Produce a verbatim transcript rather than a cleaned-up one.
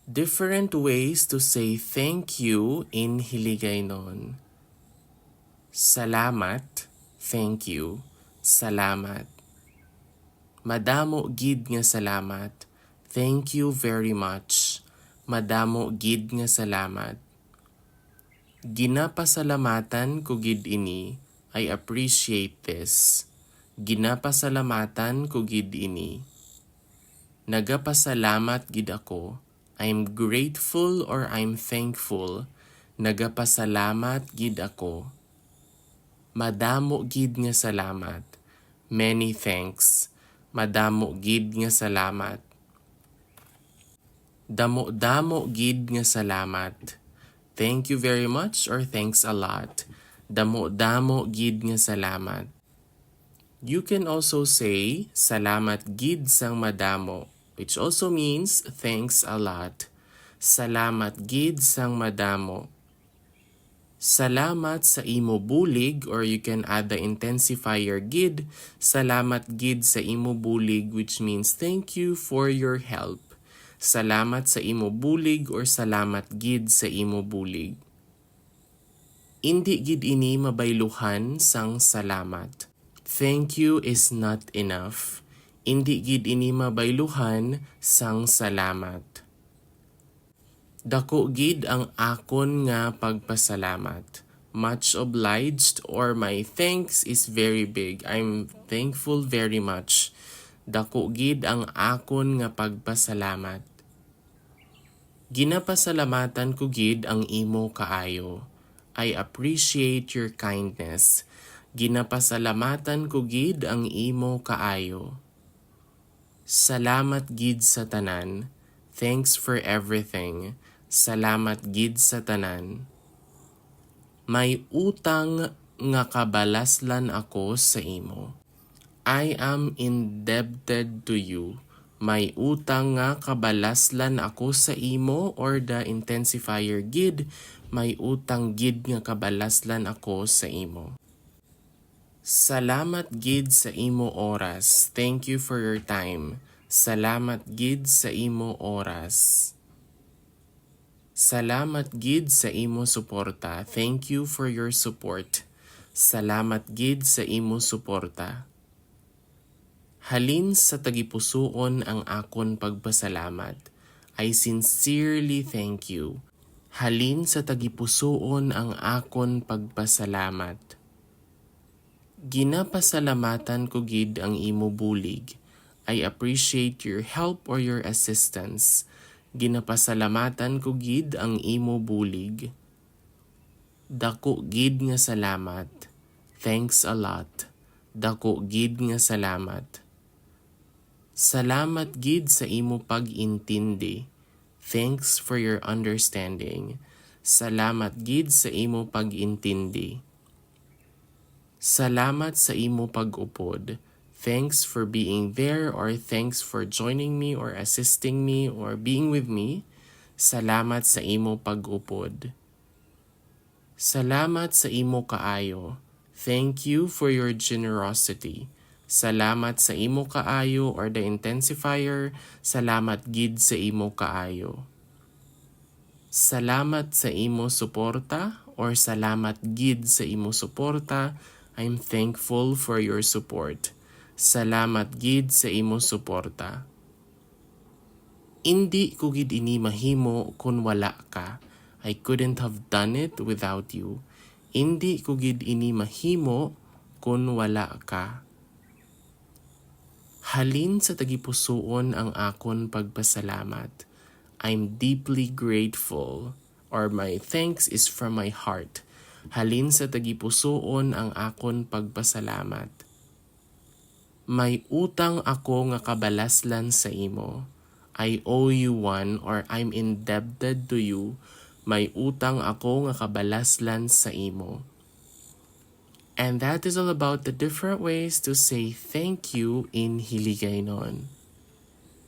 Different ways to say thank you in Hiligaynon. Salamat, thank you, salamat. Madamo gid nga salamat, thank you very much. Madamo gid nga salamat. Ginapasalamatan ko gid ini, I appreciate this. Ginapasalamatan ko gid ini. Nagapasalamat gid ako, I'm grateful or I'm thankful. Nagapasalamat gid ako. Madamo gid nga salamat. Many thanks. Madamo gid nga salamat. Damo-damo gid nga salamat. Thank you very much or thanks a lot. Damo-damo gid nga salamat. You can also say, "Salamat gid sang madamo," which also means, "Thanks a lot." Salamat gid sang madamo. Salamat sa imo bulig, or you can add the intensifier gid. Salamat gid sa imo bulig, which means thank you for your help. Salamat sa imo bulig or salamat gid sa imo bulig. Indi gid ini mabayluhan sang salamat. Thank you is not enough. Indi gid ini mabayluhan sang salamat. Dako gid ang akon nga pagpasalamat. Much obliged or my thanks is very big. I'm thankful very much. Dako gid ang akon nga pagpasalamat. Ginapasalamatan ko gid ang imo kaayo. I appreciate your kindness. Ginapasalamatan ko gid ang imo kaayo. Salamat gid sa tanan. Thanks for everything. Salamat gid sa tanan. May utang nga kabalaslan ako sa imo. I am indebted to you. May utang nga kabalaslan ako sa imo, or the intensifier gid. May utang gid nga kabalaslan ako sa imo. Salamat gid sa imo oras. Thank you for your time. Salamat gid sa imo oras. Salamat gid sa imo suporta. Thank you for your support. Salamat gid sa imo suporta. Halin sa tagipusoon ang akon pagpasalamat. I sincerely thank you. Halin sa tagipusoon ang akon pagpasalamat. Ginapasalamatan ko gid ang imo bulig. I appreciate your help or your assistance. Ginapasalamatan ko gid ang imo bulig. Dako gid nga salamat. Thanks a lot. Dako gid nga salamat. Salamat gid sa imo pag-intindi. Thanks for your understanding. Salamat gid sa imo pag-intindi. Salamat sa imo pag-upod. Thanks for being there, or thanks for joining me or assisting me or being with me. Salamat sa imo pag-upod. Salamat sa imo kaayo. Thank you for your generosity. Salamat sa imo kaayo, or the intensifier, salamat gid sa imo kaayo. Salamat sa imo suporta, or salamat gid sa imo suporta. I'm thankful for your support. Salamat gid sa imo suporta. Indi ko gid ini mahimo kon wala ka. I couldn't have done it without you. Indi ko gid ini mahimo kon wala ka. Halin sa tagipusoon ang akon pagpasalamat. I'm deeply grateful, or my thanks is from my heart. Halin sa tagipusoon ang akon pagpasalamat. May utang ako nga kabalaslan sa imo. I owe you one, or I'm indebted to you. May utang ako nga kabalaslan sa imo. And that is all about the different ways to say thank you in Hiligaynon.